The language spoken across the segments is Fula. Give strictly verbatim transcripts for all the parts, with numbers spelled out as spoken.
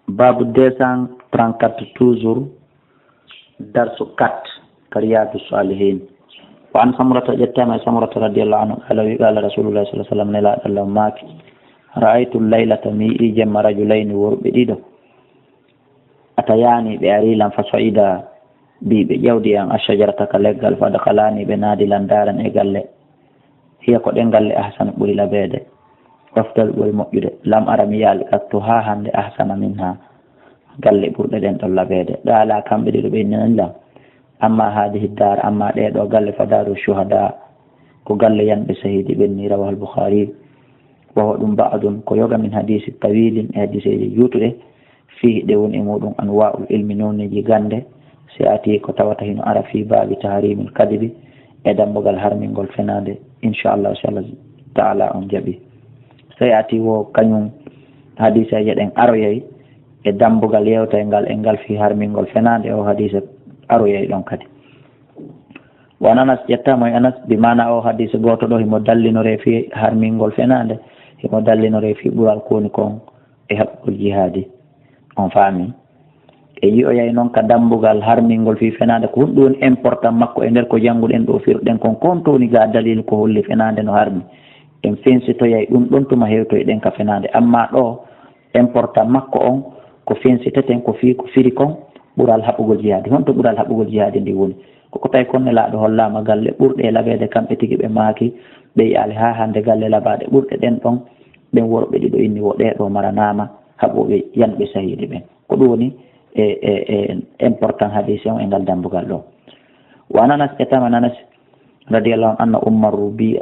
Babu deux cent trente-quatre, toujours, darsu quatre, ka Riyadu Salihin. Wa an Samurata, ƴettama e Samurata radiyallahu anhu, qala, wi, qala Rasulullah sallallahu alaihi wasallam, nelaɗo Allah maaki, ra'aytu laylata, mi yi'i jemma, rajulayni, worɓe ɗiɗo, atayani, ɓe ari lan, fa sa'ida bi, ɓe ƴawdi an, ashajarata, ka leggal, fa dakhalani, ɓe naadi lan, daran, e galle. Hiya, ko ɗen galle, ahsanu, ɓuri labeede, afdal, ɓuri moƴƴude, lam ara, mi yi'aali, qattu, haa hannde, ahsana minha, galle ɓurɗe ɗen ɗon labeede. Qaala, kamɓe ɗiɗo ɓe innani lan, amma hadihi daar, amma ɗee ɗoo galle, fa daaru shuhada, ko galle yanɓe sahiidi ɓen ni. Rawahul Bukhari. Wa huwa, ɗum, ba'dun, ko yoga, min hadisi tawilin, e hadiseeji juutuɗe, fihi, ɗe woni e muɗum, anwa'ul ilmi, nooneeji gannde, si ati, ko tawata hino ara, fi baabi tahrimil kadibi, e dambugal harmingol fenaande, inchallah, si Allah taala on jaɓi. Si ati wo kañum hadiseeje ɗen aroyay e dambugal yewtay ngal e ngal fi harmingol fenaande, o hadise aroyay ɗon kadi. Wa an Anas, ƴettama e Anas, bi maana o hadise gooto ɗo, himo dallinore fi harmingol fenaande, himo dallinore fi ɓural ko woni kon e haɓɓugol jihaadi. On faami? E yi'oyay non ka dambugal harmingol fii fenaande, ko honɗum woni important makko e nder ko jannguɗen ɗo, firɗen kon, kon to woni ga dalil ko holli fenaande no harmi. En fensitoyay ɗum ɗon tuma hewtoyɗen ka fenaande. Amma ɗo, important makko on, ko fensiteten ko fii ko firi kon, ɓural haɓugol jihaadi. Honto ɓural haɓugol jihaadi ndi woni? Ko ko tawi kon Nelaaɗo hollaama galle ɓurɗe e labeede, kamɓe tigi ɓe maaki, ɓe yi'aali haa hannde galle labaaɗe ɓurɗe ɗen ɗon, ɓen worɓe ɗiɗo inni wo ɗee ɗoo maranaama haɓooɓe yanɓe sahiidi ɓen. Ko ɗum woni e, e, e important hadisi on e ngal dambugal ɗo. Wa an Anas, e tama Anas, radiyallahu anhu, anna Umma Rubi-,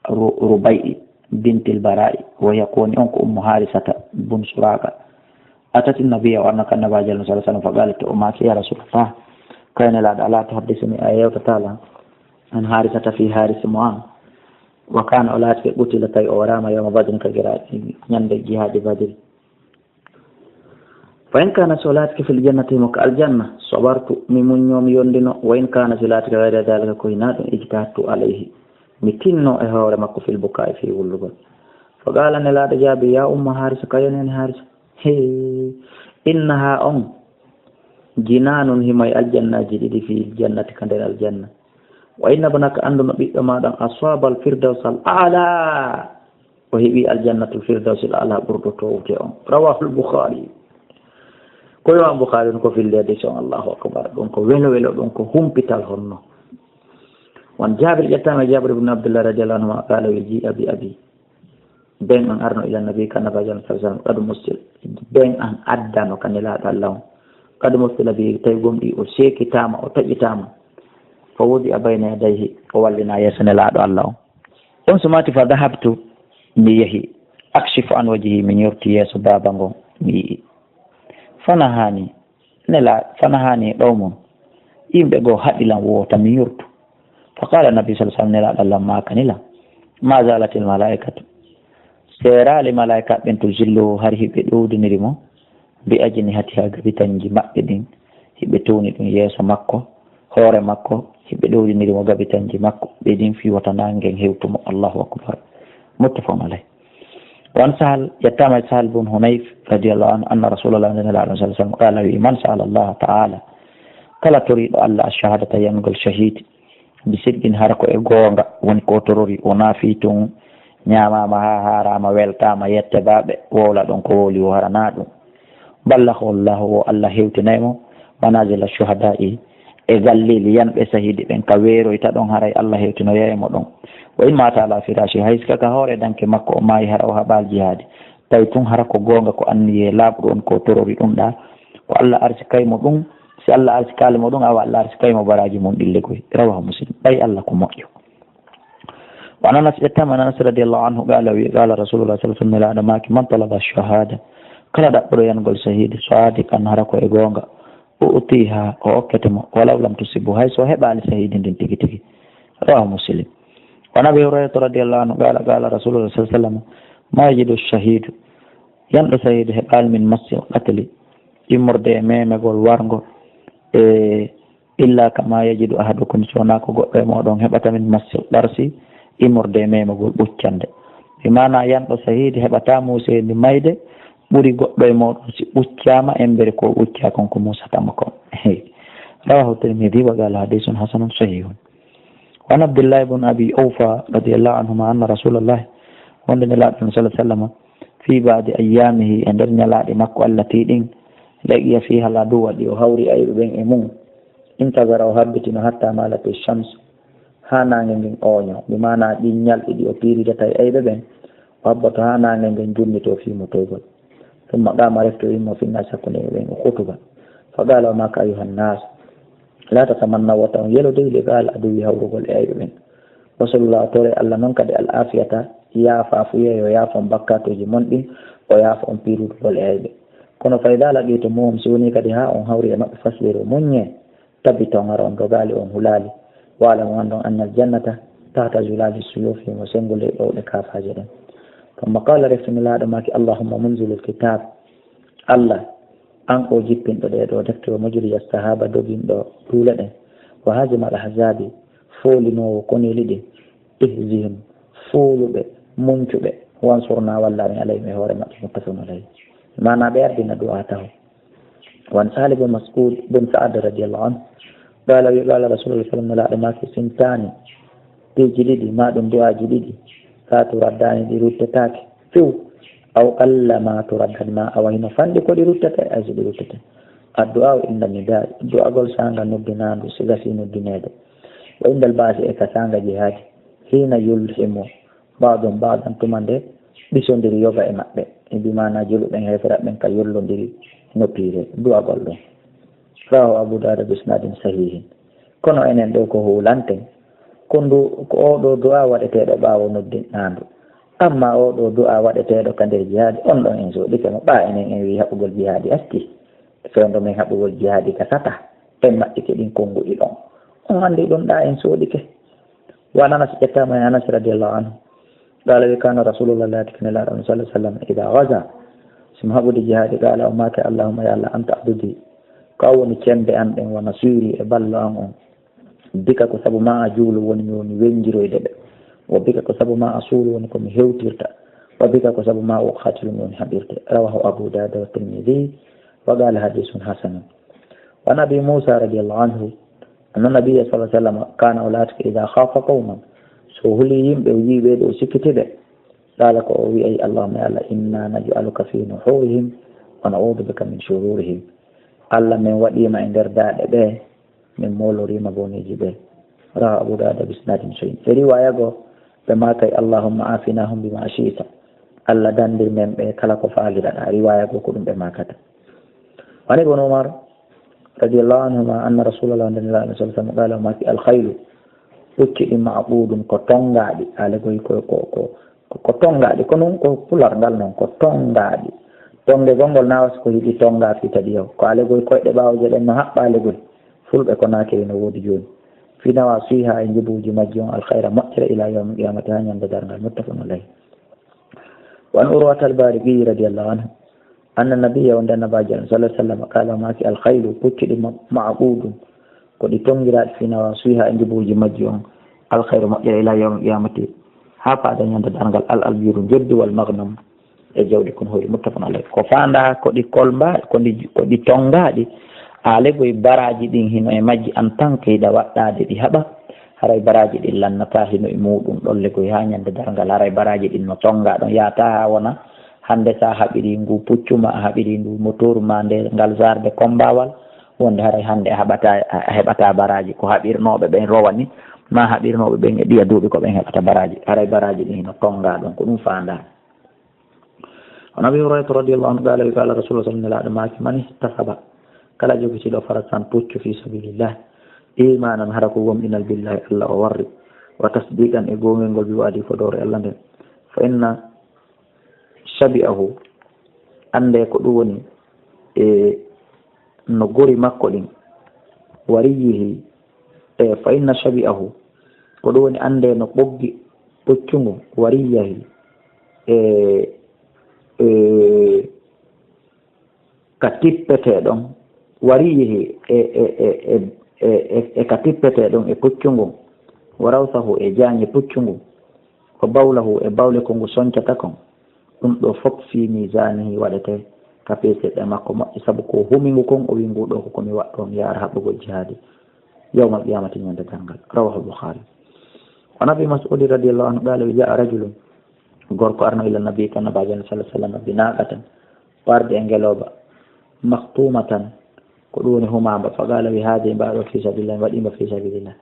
Ru-, Rubay'i bintil Bara'i, wa hiya, ko woni on ko Ummu Harisata bun Suraqa. Atati Nabiyya, o arno ka Nabaajo Allah sallallahu alaihi wasallam, fa qalat, o maaki, ya Rasulallah, kaye Nelaaɗo, ala tuhaddisuni, a yewtataa lan, an Harisata fi Haris mo an. Wa kana, o laatike, qutila, tawi o waraama, yawma Badrin, ka gira ñande jihaadi Badri. Fa in kana, so laatike, fil jannati, himo ka aljanna, sabartu, mi muñño, mi yondino. Wa in kana, so laatike, ghayra dhalika, ko hinaa ɗum, ijtahadtu alayhi, mi tinno e hoore makko, fil buka'i, fii wullugol. Fa qala, Nelaaɗo jaabi, ya Umma Harisa, kaye neene Harisa, he, innaha, on, jinanun, himo e aljannaaji ɗiɗi, fil jannati, ka nder aljanna. Wa inna ibnaka, anndu no ɓiɗɗo maaɗa on, asabal firdawsal a'la, o heɓi aljannatul firdawsil a'la ɓurɗo toowude on. Rawahul Bukhari. Ko Imam Bukhari on ko fillede son. Allahu akbar. Ɗum ko welo welo, ɗum ko humpital honno. Wan Jabir, ƴettama e Jabir ibn Abdullah radiyallahu anhu, qala, wi, ji'a bi abi. Ben an arno ila nabi, ka Nabaajo sallallahu alaihi wasallam, qad mussil. Ben an addano ka Nelaaɗo Allah on. Qad mussila bi, tawi gomɗi o seekitaama, o taƴitaama. Fa wudi'a bayna yadayhi, o wallina yeeso Nelaaɗo Allah on. On sumaati, fa dahabtu, mi yehi, akshifu an wajhi, mi ñorti yeeso baaba ngon, mi yi'i. Fanahani, Nela-, fanahani qawmun, yimɓe goo haɗi lan wota mi ñortu. Fa qala Nabi sallallahu alaihi wasallam, Nelaaɗo Allah maakani lan, ma zalatil malaikatu, seeraali malaika ɓen to jillu hari hiɓe ɗowdiniri mo, bi ajnihatiha, gabitanji maɓɓe ɗin, hiɓe towni ɗum yeeso makko, hoore makko, hiɓe ɗowdiniri mo gabitanji makko, ɓe ɗin fii wota naange ngen hewtu mo. Allahu akbar. Muttafaqun alayh. Wan Sahal, ƴettama e Sahal bun Hunayf radiyallahu anhu, anna Rasulallah, Nelaaɗo sallallahu alaihi wasallam, qala, wi, man sa'ala Allah ta'ala, kala toriiɗo Allah, ash-shahadata, yangol shahid, bi sidqin, hara ko e goonga woni ko torori, wonaa fii tun ñaamaama haa haaraama, weltaama, yette baaɓe, wowla ɗon ko wowli, o haranaa ɗum. Ballaghahu Allahu, wo Allah hewtinay mo, manazila shuhada'i, e galleeli yanɓe sahiidi ɓen, ka weeroyta ɗon, haray Allah hewtinoyay mo ɗon. Wa in mata ala firashi, hay sika ka hoore danke makko o maayi, hara o haɓaali jihaadi, tawi tun hara ko goonga ko anniyee laaɓuɗo on ko torori ɗum ɗaa, ko Allah arsikay mo ɗum, si Allah arsikaali mo ɗum, awa Allah arsikay mo baraaji mun ɗin legoy. Rawahu Muslim. Ɓay Allah ko moƴƴo. Wa an Anas, ƴettama e Anas radiyallahu anhu, qala, wi, qala Rasulullah sallallahu alaihi wasallam, Nelaaɗo maaki, man talaba shahada, kala ɗaɓɓuɗo yangol sahiidi, sadiqan, hara ko e goonga, u'tiha, o okkete mo, walaw lam tusibu, hay so o heɓaali sahiidi ndin tigi tigi. Rawahu Muslim. Wa an Abi Hurayrata radiyallahu anhu, qala, qala Rasulullah sallallahu alaihi wasallam, ma yajidu shahidu, yanɗo sahiidi heɓaali min massil qatli, immorde e memegol warngo, e illa kama yajidu ahadukum, so wonaa ko goɗɗo e mooɗon heɓata min massil qarsi, immorde e memegol ɓuccande. Bi maana yanɗo sahiidi heɓataa muuseendi mayde, ɓuri goɗɗo e mooɗon si ɓuccaama embere ko o ɓuccaa kon ko muusata mo kon. Rawahu Tirmidi wa qala hadisun hasanun sahihun. Wa an Abdillahi bun Abi Awfa radiyallahu anhuma anna Rasulallah, wonde Nelaaɗo sallallahu alaihi wasallam, fi ba'di ayyamihi, e nder ñalaaɗe makko allati ɗin, laqiya fiha al-aduwwa, ɗi o hawri ayɓe ɓen e mum, intazara, o habbitino, hatta malati shams, haa naange ngen ooño, bi maana ɗin ñalɗi ɗi o piiridata e ayɓe ɓen, o habboto haa naange ngen junnitoo fii mo toygol. Summa qaama, refti o immo, finnaasi, hakkunde ɓen, o khutuba. Fa qaala, o maaki, ayyuhan naas, laa tatamannaw, wota on yelo dey, liqaa al aduwwi, hawrugol e ayɓe ɓen. Wasalullah, o tore Allah non kadi al afiyata, yaafa, fu yeeyo yaafo on bakkaatuuji mon ɗin, o yaafa on piirugol e ayɓe. Kono fa idaa laqiitumuhum, si wonii kadi haa on hawri e maɓɓe, fasbiru, muññee. Tabiton, hara on dogaali, on hulaali. Wa'lamu, anndon, annal jannata tahta zilaali suyuufi, mo senngo ley ɗowɗe kaafaaje ɗen. Summa qaala, refti Nelaaɗo maaki, Allahumma munzilal kitaab, Allah, an o jippinɗo ɗee ɗoo defte, wa mujriyas sahaaba, doginɗo duule ɗen, wa haazimal ahzaabi, foolinoowo koneeli ɗin, ihzihim, fooluɓe, muncuɓe, wansurnaa, walla amin, alayhim, e hoore maɓɓe, muttafaqun alayhi. Maanaa ɓe ardina du'aa taho. Wa an Sahli bun Mas'ud bun Sa'ad radiyallahu anhu, qaala, wi, qaala Rasulullah sallallahu alaihi wasallam, Nelaaɗo maaki, sintaani, piiji ɗiɗi, maa ɗum du'aaji ɗiɗi, laa turaddaani, ɗi ruttetaake few, aw qalla ma turaddan, maa awa hino fanɗi ko ɗi ruttata, hay so ɗi ruttata. Addu'aa'u inda nidaa, du'agol saanga noddinaandu, si gasii noddineede. Wa indal ba'si, e ka saanga jihaadi, hiina yulhimu ba'duhum ba'dan, tuma nde ɓisondiri yoga e maɓɓe, e bi maana juluɓen heeferaaɓe ɓen ka yollondiri no piire du'agol ɗum. Rawahu Abu Dawuda bi isnaadin sahihin. Kono enen ɗoo ko huulanten, ko ndu, ko oo ɗoo du'aa waɗeteeɗo ɓaawo noddinaandu. Amma oo ɗoo du'aa waɗeteeɗo ka nder jihaadi, on ɗon en soodike mo, ɓaa enen en wi'i haɓugol jihaadi acci. Fewndo men haɓugol jihaadi gasata, en maɓɓike ɗin konnguɗi ɗon. On anndi ɗum ɗaa en soodike. Wa an Anas, ƴettaama e Anas radiyallahu anhu. Qaala, wi, kaana Rasulullah, laatike Nelaaɗo on sallallahu alaihi wasallam, idaa gaza, si mo haɓude jihaadi, qaala, o maaki, Allahumma, ya Allah, anta abdi, ko a woni cembe an ɗen, wa nasiri, e ballo an on. Bika, ko sabu maa a juulu woni mi woni wenjiroyde ɓe. Wa bika, ko sabu maa a suulu woni ko mi hewtirta. Wa bika, ko sabu maa uqaatilu mi woni haɓirte. Rawahu Abu Dawud wa Tirmidhi, wa qaala hadisun hasanun. Wa an Abi Musa radiyallahu anhu, anna Nabiyya sallallahu alaihi wasallam kaana, o laatike, idaa khaafa qawman, so huli yimɓe, o yi'i ɓe ɗo, o sikkiti ɓe, qaala, ko o wi'ay, Allahumma, ya Allah, inna naj'aluka fi nuhurihim wa na'udhu bika min shururihim. Allah, min waɗii ma e nder daaɗe ɓe, min moolorii ma boneeji ɓe. Rawahu Abu Dawud bi isnaadin sahih. E riwaaya goo, ɓe maakay, Allahumma afinahum bima shi'ta. Allah, dandir men ɓe kala ko faaliraɗaa. Riwaaya goo ko ɗum ɓe maakata. Wa an Ibn Umar radiyallahu anhuma anna Rasulallah, wonde Nelaaɗo sallallahu alaihi wasallam, qaala, o maaki, al khaylu, pucci ɗin, ma'qudun, ko tongaaɗi, alegoy ko, ko, ko, ko, ko tongaaɗi, ko non ko pular ngal non, ko tongaaɗi. Tongegol ngol na wasi ko hiɗi tongaa fii taƴi yaw. Ko alegoy koyɗe ɓaawoje ɗen no haɓɓa alegoy. Fulɓe ko naakiri no woodi jooni. Fii nawasiha, e njubuuji majji on, al khayra, moƴƴere, ila yawmil qiyamati, haa ñande darngal. Muttafaqun alayh. Wa an Urwata al-Bariqi radiyallahu anhu, anna Nabiyya, wonde Annabaajo sallallahu alaihi wasallam, qaala, o maaki, al khaylu, pucci ɗi, ma-, ma'qudun, ko ɗi tongiraaɗi, fi nawasiha, e njubuuji majji on, al khayru, moƴƴere, ila yawmil qiyamati, haa faada ñande darngal, al albiru, njeddu, wal maghnam, e jawdi kon hoyri, muttafaqun alayh. Ko faandaa ko ɗi kolmbaa-, ko ɗi, ko ɗi tongaaɗi, aalegoy baraaji ɗin hino e majji en tant que hiɗa waɗɗaade ɗi haɓa, haray baraaji ɗin lannataa hino e muuɗum ɗollegoy haa ñande darngal, haray baraaji ɗin no tongaa ɗon, yaataa haa wona hannde sa haɓiri ngu puccu ma, a haɓiri ndu motoru ma, nde ngal zarde kombaawal, wonde haray hannde a haɓataa, a heɓataa baraaji, ko haɓirnooɓe ɓen rowani, ma haɓirnooɓe ɓen e ɗiya duuɓi ko ɓen heɓata baraaji, haray baraaji ɗin hino tongaa ɗon, ko ɗum faandaa. An Abi Hurayrata radiyallahu anhu qaala, wi, qaala Rasulullah sallallahu alaihi wasallam, Nelaaɗo maaki, man ihtasaba, kala jogitiiɗo farasan puccu fi sabilillah, imanan, hara ko gomɗinal, billahi, Allah o warri, wa tasdiqan, e goongel ngol, bi wa'di, fodoore Allah nden, fa inna shabi'ahu, annde ko ɗum woni e no gori makko ɗin, wariyihi, e fa inna shabi'ahu, ko ɗum woni annde no ɓoggi puccu ngun, wariyahi, e, e ka tippetee ɗon, wariyihi, e, e, e, e, e, e, e ka tippetee ɗon e puccu ngun, wa rawsahu, e jaañe puccu ngun, wa bawlahu, e bawle ko ngu soñcata kon, Ɗum ɗo fof fii miisaanihi waɗete ka peese ɗe makko moƴƴe, sabu ko humi ngu kon, o wi ngu ɗo ko ko mi waɗɗo, mi yaara haɓɓugol jihaadi yawmal qiyaamati, ñande darngal. Rawahul Bukhari. Wa an Abi Mas'ud radiyallahu anhu qala, jaa rajulun, gorko arno ila nabi, ka nabaajo sallallahu alaihi wasallam, bi naqatin, warde e ngelooba, makhtumatan, ko ɗum woni humaamba. Fa qala, wi, haadihi, mbaɗo fi sabilillah, mi waɗima fi sabilillah.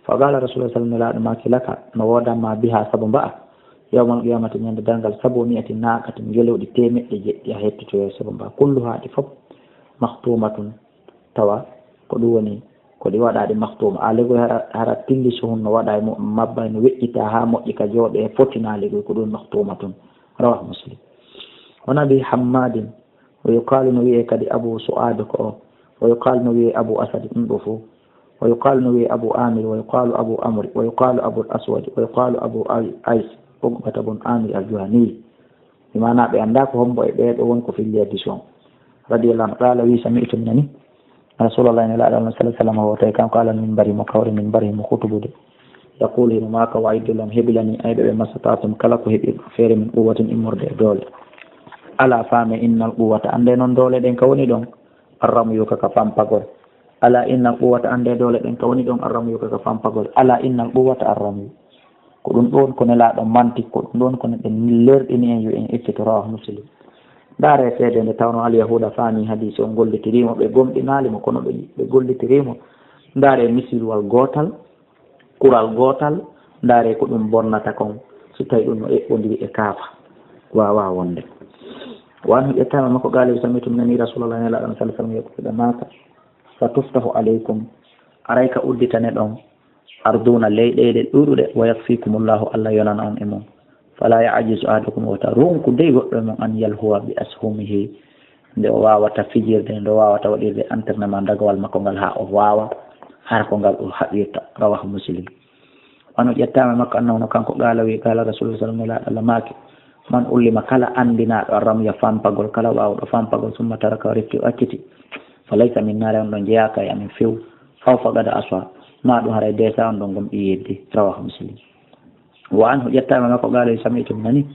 Fa qala rasulullah sallallahu alaihi wasallam, laaɗo maaki, laka, no woodanma, biha, sabu mba'a, yawmal qiyamati, ñande darngal, sabu mi'ati naqatin, ngelooɗi teemeɗɗe jeɗɗi a hettitoyo sabu mba'a, kulluha, ɗi fof, makhtumatun, tawa ko ɗum woni ko ɗi waɗaɗi makhtuuma. A legoy hara, hara tilli suhun no waɗa e mu'un, mabba no weƴƴita haa moƴƴi ka jooɗe e fotina legoy, ko ɗum makhtuuma tun. Rawahu Muslim. Wa an Abi Hammadin, wa yuqalu, no wi'e kadi Abu Su'ad ko o, wa yuqalu, no wi'e Abu Asad, ɗum ɗo fof. Wa yuqalu, no wi'e Abu Amir, wa yuqalu Abu Amri, wa yuqalu Abu Aswad, wa yuqalu Abu Ay-, Ays, Uqbata bun Amir al-Juhani. Bi maana ɓe anndaa ko hombo e ɓee ɗo woni ko filli hadiis on. Radiyallahu anhu, qaala, wi, sami'tu, mi nani Rasuulallahi, Nelaaɗo Allah, sallallahu alaihi wasallam, wooto e kanko alal minbari, mo kawri minbari, mo khutubude. Yaqulu, himo maaka, wa aiddu lahum, hebilani ayɓe ɓe, mastata'tum, kala ko heɓi feere, min quwwatin, immorde e doole. Ala, faame, innal quwwata, annde noon doole ɗen ka woni ɗon, arramyu, ka ka fampagol. Ala, innal quwwata, annde doole ɗen ka woni ɗon, arramyu, ka ka fampagol. Ala, innal quwwata, arramyu. Ko ɗum ɗoon ko Nelaaɗo manti, ko ɗum ɗoon ko neɗɗo lerɗini en yo en ekkito, rawahu Muslim. Ndaare seede nde tawno Alyahuuda faami hadiisi on, gollitirii mo, ɓe gomɗinaali mo, kono ɓe, ɓe gollitirii mo. Ndaare misilwal gootal, kural gootal, ndaare ko ɗum bonnata kon, si tawi ɗum no eɓɓondiri e kaafa, waawaa wonde. Wa anhu, ƴettaama makko, qaala, sami'tu, mi nani Rasuulallahi, Nelaaɗo on, sallallahu alaihi wasallam, yaqulu, ɓe maaka, sa tuftahu alaykum, aray ka udditane ɗon, arduna, leyɗeele ɗuuɗuɗe, wa yakfikumullahu, Allah yonana on e mum. Fala ya'jizu ahadukum, wota ronku dey goɗɗo e mon, an yalhuwa bi ashumihi, nde o waawata fijirde, nde o waawata waɗirde entraînement dagawal makko ngal haa o waawa hara ko ngal o haɓirta. Rawahu Muslim. Wano ƴettaama e makko annahu no kanko qaala wi, qaala Rasulullah sallallahu alaihi wasallam, Nelaaɗo Allah maaki, man ullima, kala anndinaaɗo, arramya, fampagol, kala waawɗo fampagol, summa taraka, o refti, o acciti, fa laysa minna, on ɗon jeyaaka e amin few, aw faqad asa, maa ɗum haray deesa, on ɗon gomɗi yeddi. Rawahu Muslim. Wa anhu, ƴettaama makko, qaala, sami'tu, mi nani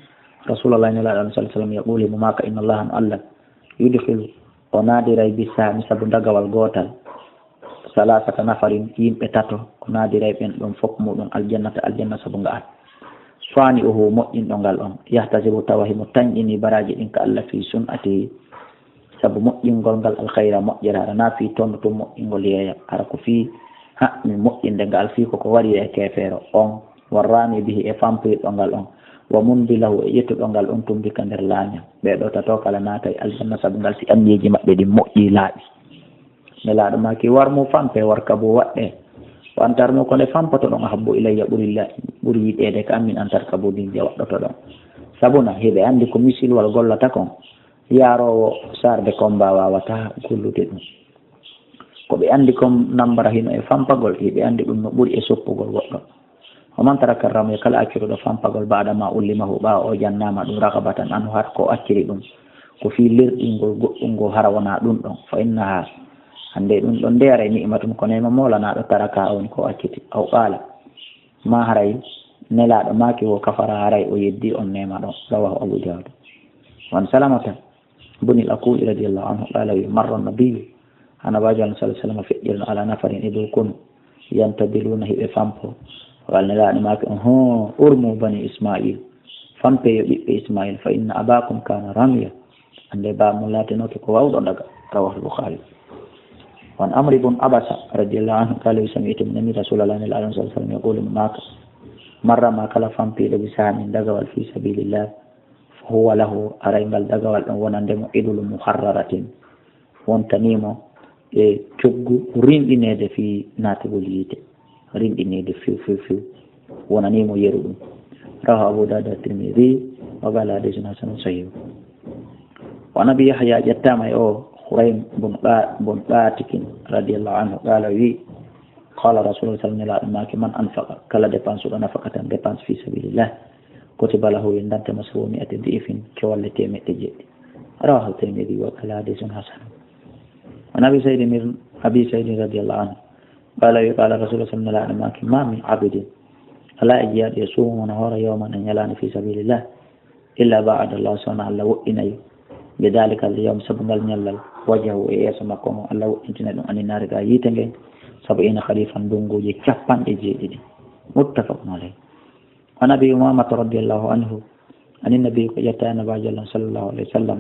Rasulallah, Nelaaɗo Allah, sallallahu alaihi wasallam, yaqulu, mo maaka, inna Allah, no Allah, yudkhilu, o naadiray, bi sahmi, sabu dagawal gootal, salasata nafarin, yimɓe tato, o naadiray ɓen ɗon fof muɗum aljannata, aljanna sabu nga'al. Sani'uhu, moƴƴinɗo ngal on, yahtasibu, tawa himo tanƴini baraaji ɗin ka Allah, fi sun'atihi, sabu moƴƴingol ngal, alkhayra, moƴƴere, hara naa fii tondu tun moƴƴingol yeeya, hara ko fii haɓɓi moƴƴinde ngal fii ko ko waɗi e keefeero on, warrami bihi, e fampoyɗo ngal on, wa munbilahu, e ƴettuɗo ngal on tumbi ka nder laaña. Ɓee ɗoo tato kala naatay aljanna sabu ngal si anniyeeji maɓɓe ɗin moƴƴi, laaɓi. Nelaaɗo maaki, war mo fampe, war ka bo waɗɗe. Wantar mo ko nde fampoto ɗon, ahabbu ilayya, ɓuri la-, ɓuri yiɗeede ka an min an tarkabu, ɗin nde waɗɗoto ɗon. Sabuna, hiɓe anndi ko misilwal gollata kon, yaaroowo sarde combat waawata gollude ɗum. Ko ɓe anndi kon nambara hino e fampagol, hiɓe anndi ɗum no ɓuri e soppugol goɗɗo. Wa man taraka ramya, kala accuɗo fampagol, ba'da ma ullimahu, ɓaawo o jannaama ɗum, raghbatan anhu, har ko acciri ɗum, ko fii lerɗingol goɗɗum ngoo, hara wonaa ɗum ɗon, fa innaha, hannde ɗum ɗon nde aray ni'matun, ko neema moolanaaɗo, taraka, on ko acciti, aw qaala, ma haray Nelaaɗo maaki, wo kafara, haray o yeddi on neema ɗon. Rawahu Abu Dawud. Wa an Salamata bunil Akwa radiyallahu anhu qaala, wi, marra nabiyyu, Annabaajo Allah sallallahu alaihi wasallam feƴƴirno ala nafarin e dow konu, yantadiluna, hiɓe fampo. Wa qala, Nelaaɗo maaki on, ho, urmu bani Isma'il, fampe yo ɓiɓɓe Isma'il, fa inna abakum kana ramya, annde baa mun laatinooke ko waawɗo daga. Rawahu al-Bukhari. Wa an Amr ibn Abasa radiyallahu anhu qaala, sami'tu, mi nani Rasulallah, Nelaaɗo sallallahu alaihi wasallam, yaqulu, mo maaka, man rama, kala fampiiɗo, bi sahmin, dagawal, fi sabilillah, fa huwa lahu, aray ngal dagawal ɗon wonande mo, idlu muharraratin, wontanii mo e coggu rinɗineede fii naatugol yiite, rinɗineede few, few, few, wonanii mo yeru ɗum. Rawahu Abu Dawud wa Tirmidhi, wa qala hadithun hasanun sahih. Wa an Abi Yahya, ƴettaama e o Khuraym bun Qa-, bun Qatikin radiyallahu anhu, qala, wi, qala Rasulullah sallallahu alaihi wasallam, maaki, man anfaqa, kala dépense ɗo, nafaqatan, dépense, fi sabilillah, kutiba lahu, winndante mo, sab'u mi'ati di'fin, kewalle teemeɗɗe jeeɗiɗi. Rawahu Tirmidhi wa qala hadithun hasan. Wa an Abi Sayyidin, Abi Sayyidin radiyallahu anhu, qala, wi, qala Rasulullah sallallahu alaihi wasallam, ma min abdin, alaa e jeyaaɗo, yasumu, wona hoora, yawman, e ñalaande, fi sabilillah, إلا بعد الله سبحانه الله وإني بذلك اليوم سبب النلل وجهه إياس مقوم الله وإنتنا دون أن النار غايتنجي سبعين خريفا دونغوجي كفان إجيدي. متفق عليه. عن أبي أمامة رضي الله عنه عن النبي يتانا باجل صلى الله عليه وسلم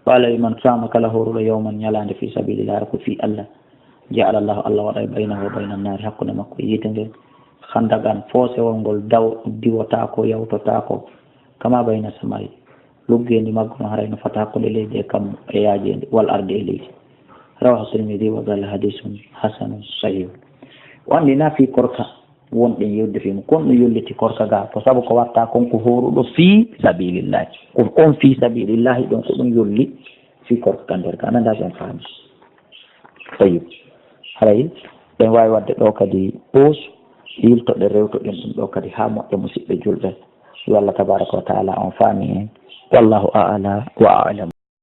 قال لمن صام كلا هورو يوما يلان في سبيل الله ركو في الله جعل الله الله وضع بينه وبين النار حقنا مكو يتنجي خندقا فوسي ونقول دو ديوتاكو يوتوتاكو كما بين السماء لقين مقنا هرين فتاكو لليدي كم إياجين والأرض إليه رواه الترمذي وقال حديث حسن صحيح. وعندنا في كركا wonɗen yewde fii mum kon ɗum yolliti korka ga ko sabu ko watta kon ko horuɗo fii sabilillahi ko on fii sabilillahi ɗon ko ɗum yolli fii korka ka nder ka nanda ɓen faami. Tayyib, haray ɓen wawi wadde ɗo kadi pause yiltoɗe rewtoɗen ɗum ɗo kadi ha moƴƴa musiɓɓe julɓe. Yo Allah tabaraka wa taala on faami en. Wallahu a'ala wa a'lam.